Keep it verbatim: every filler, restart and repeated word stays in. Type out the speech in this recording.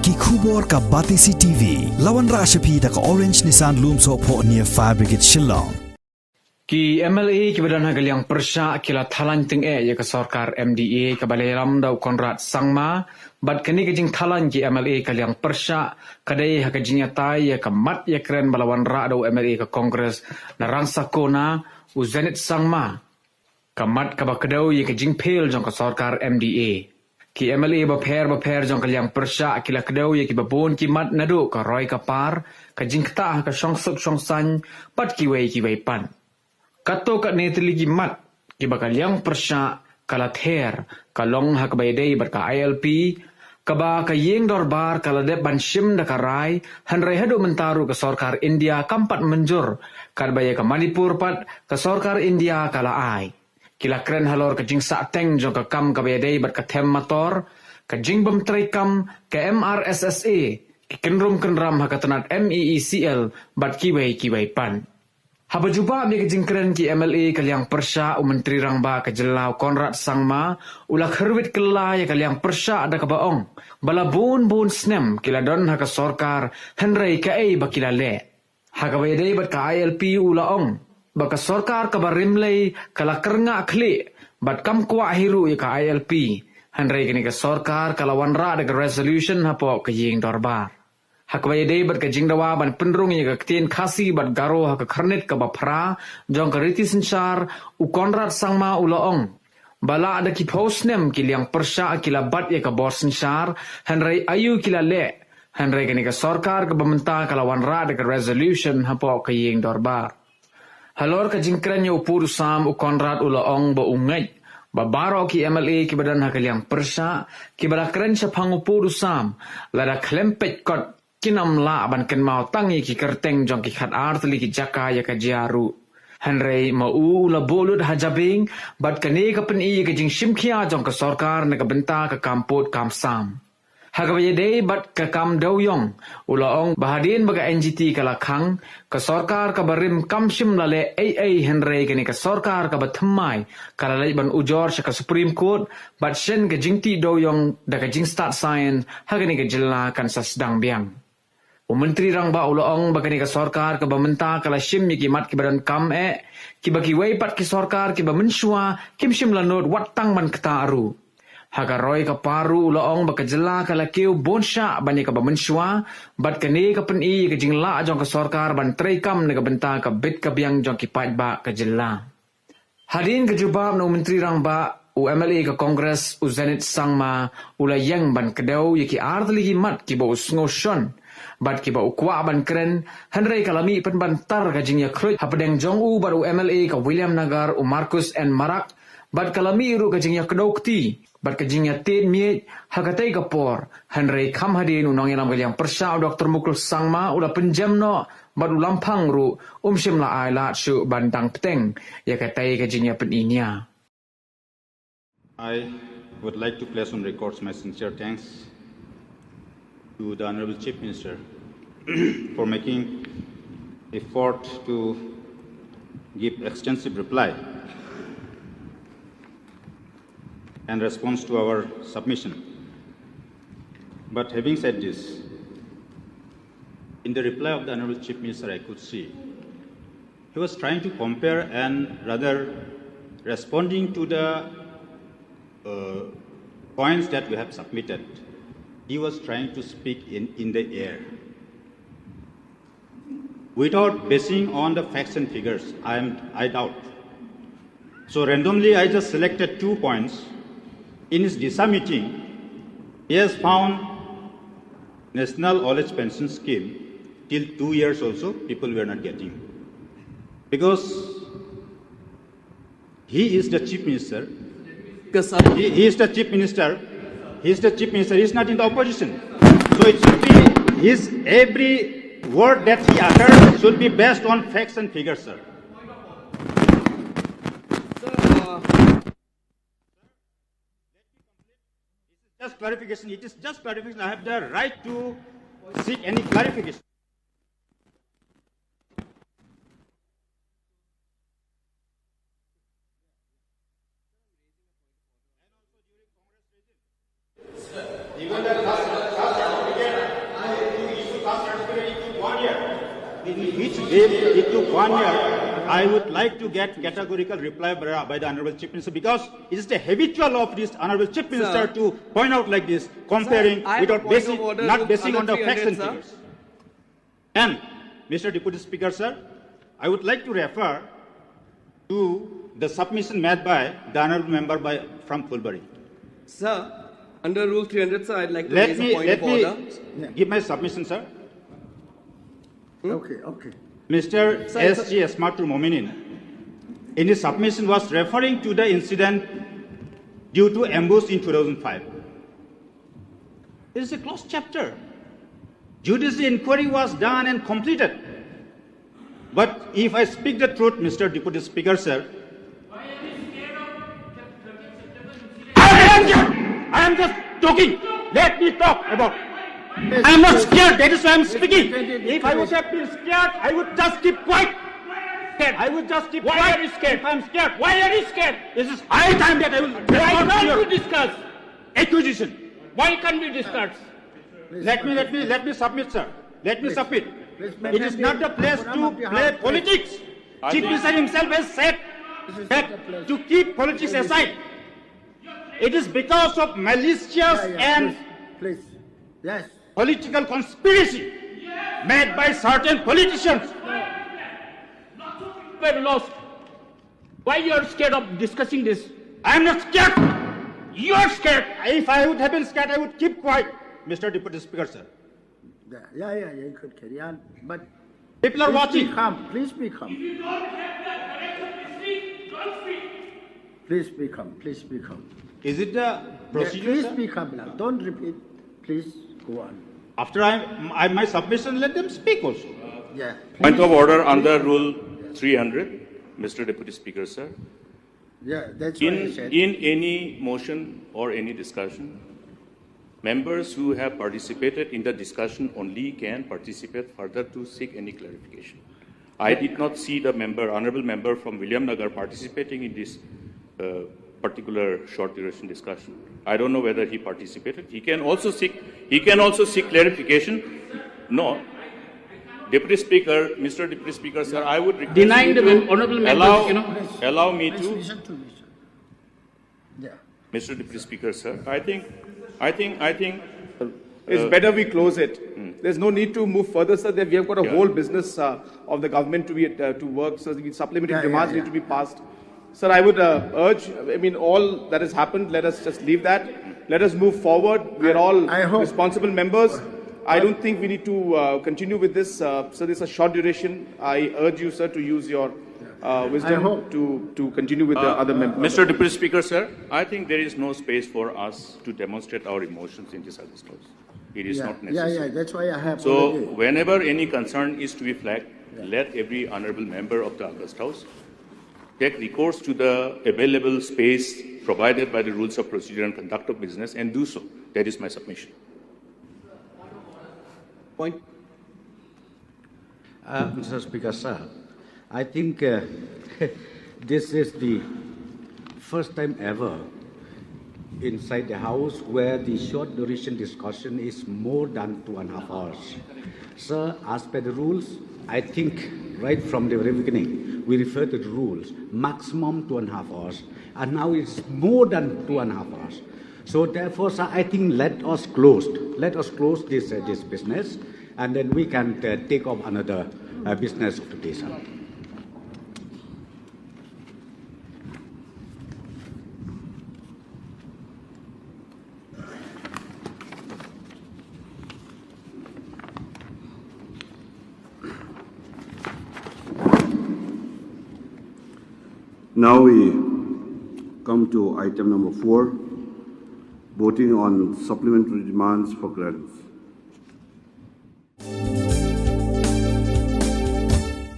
Ki khubor ka Batesi T V. La wanrah sha phi da ka Orange Nissan Lumsohphoh near Fire Brigade Shillong. Ki M L A kiba don ha ka liang pyrshah ki la thalang tyngeh ïa ka sorkar M D A kaba la ïalam da u Conrad Sangma, bad kane ka jingthalang ki M L A ka liang pyrshah ka dei ha ka jingïatai ïa ka mat ïakren ba la wanrah da u M L A ka Congress na Rangsakona, u Zenith Sangma. Ka mat kaba kdew ïa ka jingpel jong ka sorkar M D A. Ki M L A bapher bapher jong ka liang pyrshah ki la kdew ïa kiba bun ki mat naduh ka roi ka par, ka jingktah ha ka shongsuk shongsaiñ, bad kiwei kiwei pat. Katto katne tylli ki mat kiba ka liang pyrshah ka la ther, ka long ha kaba ïadei bad ka I L P, kaba ka ïing dorbar ka la dep ban shim da ka rai, hynrei haduh mynta ruh ka sorkar India kam pat mynjur, katba ïa ka Manipur pat ka sorkar India ka la ai. Ki la kren halor ka jingsahteng jong ka kam kaba ïadei bad ka them mator, ka jingbym treikam ka M R S S A, ki kynrum kynram ha ka tnat M E E C L, bad kiwei kiwei pat. Haba jubab ïa ka jingkren ki M L A ka liang pyrshah, u Myntri Rangbah ka jylla u Conrad Sangma u la khyrwit kylla ïa ka liang pyrshah da kaba ong ba la bun bun snem ki la don ha ka sorkar, hynrei kaei ba ki la leh. Ha kaba ïadei bad ka I L P u la ong ba ka sorkar kaba rim lei ka la kyrngah khlieh bad kam kwah hi ruh ïa ka I L P, hynrei kane ka sorkar ka la wanrah da ka resolution hapoh ka ïing dorbar. Ha kaba ïadei bad ka jingdawa ban pynrung ïa ka ktien Khasi bad Garo ha ka khyrnit kaba phra jong ka riti synshar, u Conrad Sangma u la ong ba la da ki phew snem ki liang pyrshah ki la bat ïa ka bor synshar, hynrei aïu ki la leh, hynrei kane ka sorkar kaba mynta ka la wanrah da ka resolution hapoh ka ïing dorbar. Halor ka jingkren ïa u pud u sam, u Conrad u la ong ba u ngeit ba baroh ki M L A kiba don ha ka liang pyrshah kiba la kren shaphang u pud u sam, lada khlem peit kot kin ym lah ban kynmaw tang ïa ki kyrteng jong ki khatar tylli ki jaka ïa ka jia ruh. Hynrei ma u u la buh lut ha jabieng, bad kane ka pyni ïa ka jingshim khia jong ka sorkar na ka bynta ka kam pud kam sam. Ha kaba ïadei bad ka kam dewiong, u la ong ba hadien ba ka N G T ka la khang, ka sorkar kaba rim kam shym la leh ei ei, hynrei kane ka sorkar kaba thymmai ka la leit ban ujor sha ka Supreme Court bad shen ka jingtih dewiong da ka jingstad saian ha kane ka jylla kan sa sdang biang. U Myntri Rangbah u la ong ba kane ka sorkar kaba mynta ka la shim ïa ki mat kiba donkam eh, kiba kiwei pat ki sorkar kiba mynshuwa kim shym la nud wat tang ban ktah ruh. Ha ka roi ka par ruh u la ong ba ka jylla ka la kiew bun shah ban ïa kaba mynshuwa, bad kane ka pyni ïa ka jinglah jong ka sorkar ban treikam na ka bynta ka bit ka biang jong ki paidbah ka jylla. Hadien ka jubab na u Myntri Rangbah, u M L A ka Congress u Zenith Sangma u la ïeng ban kdew ïa ki ar tylli ki mat kiba u sngew shon bad kiba u kwah ban kren, hynrei ka la mih pynban tar ka jingïakhluit hapdeng jong u bad u M L A ka Williamnagar, u Marcuise N Marak, bad ka la mih ruh ka jingïakdew kti bad ka jingïatied miej ha katei ka por, hynrei kham hadien u nongïalam ka liang pyrshah u Doktor Mukul Sangma u la pynjem noh bad u Lamphang ruh um shym la ai lad shuh ban dang bteng ïa katei ka jingïapyni nia. I would like to place on records my sincere thanks to the Honorable Chief Minister for making effort to give extensive reply and response to our submission. But having said this, in the reply of the Honorable Chief Minister, I could see he was trying to compare and rather responding to the uh, points that we have submitted, he was trying to speak in, in the air. Without basing on the facts and figures, I am, I doubt. So randomly, I just selected two points. In his DISHA meeting, he has found National Old Age Pension Scheme till two years also people were not getting. Because he is the chief minister. He, he is the chief minister. He is the chief minister. He is not in the opposition. So it should be his every word that he utters should be based on facts and figures, sir. Just clarification. It is just clarification. I have the right to seek any clarification. In which depth it took one year, I would like to get categorical reply by, by the Honorable Chief Minister, because it is the habitual of this Honorable Chief Minister to point out like this, comparing without basing, not basing on the facts and figures. And Mister Deputy Speaker, sir, I would like to refer to the submission made by the Honorable Member by, from Phulbari. Sir, under Rule three hundred, sir, I'd like to let raise me, a point let of me order. Give my submission, sir. Hmm? Okay, okay. Mister S G Asmatul Mominin, in his submission, was referring to the incident due to ambush in two thousand five. It is a closed chapter. Judicial inquiry was done and completed. But if I speak the truth, Mister Deputy Speaker, sir, I am just, I am just talking. Let me talk about. I am not scared. That is why I am speaking. If I would have been scared, I would just keep quiet. I would just keep quiet. Why are you scared? If I am scared, why are you scared? This is high time that I will. Why can't you discuss? Accusation. Why can't you discuss? Let me, let me, let me submit, sir. Let me submit. It is not the place to play politics. Chief Minister himself has said that to keep politics aside, it is because of malicious and Please, yes. political conspiracy made by certain politicians. We're lost. Why you are scared of discussing this? I am not scared. You are scared. If I would have been scared, I would keep quiet, Mister Deputy Speaker, sir. Yeah, yeah, yeah, yeah, you could carry on. But People are please be watching. Calm. Please be calm. Please be calm. Please be calm. Is it the Yeah, procedure, please sir? Be calm now. Don't repeat. Please go on. After I, I, my submission, let them speak also. Yeah. Point of order under Rule three hundred, Mister Deputy Speaker, sir. Yeah, that's what I In, said. In any motion or any discussion, members who have participated in the discussion only can participate further to seek any clarification. I did not see the member, honorable member from Williamnagar, participating in this uh, particular short duration discussion. I don't know whether he participated. He can also seek. He can also seek clarification. No, Deputy Speaker, Mister Deputy Speaker, sir, I would request Denying you the to honorable member, allow, you know. Allow me Please to, listen to me, sir. Yeah. Mister Deputy Speaker, sir. I think, I think, I think. It's uh, better we close it. There's no need to move further, sir. We have got a Yeah. whole business uh, of the government to be uh, to work. So the supplementary Yeah, yeah, demands yeah. Need to be passed. Sir, I would uh, urge. I mean, all that has happened. Let us just leave that. Let us move forward. We are all I hope- responsible members. I don't think we need to uh, continue with this. Uh, so this is a short duration. I urge you, sir, to use your uh, wisdom hope- to to continue with the Uh, other members. Mister Deputy Speaker, sir, I think there is no space for us to demonstrate our emotions in this August House. It is Yeah, not yeah, necessary. Yeah, that's why I have. So already- whenever any concern is to be flagged, let every honorable member of the August House take recourse to the available space provided by the rules of procedure and conduct of business and do so. That is my submission. Point. Uh, Mister Speaker, sir, I think uh, this is the first time ever inside the House where the short duration discussion is more than two and a half hours. Sir, as per the rules, I think right from the very beginning, we refer to the rules, maximum two and a half hours, and now it's more than two and a half hours. So therefore, sir, I think let us close, let us close this uh, this business, and then we can uh, take up another uh, business of the day, sir. Now we come to item number four, voting on supplementary demands for grants.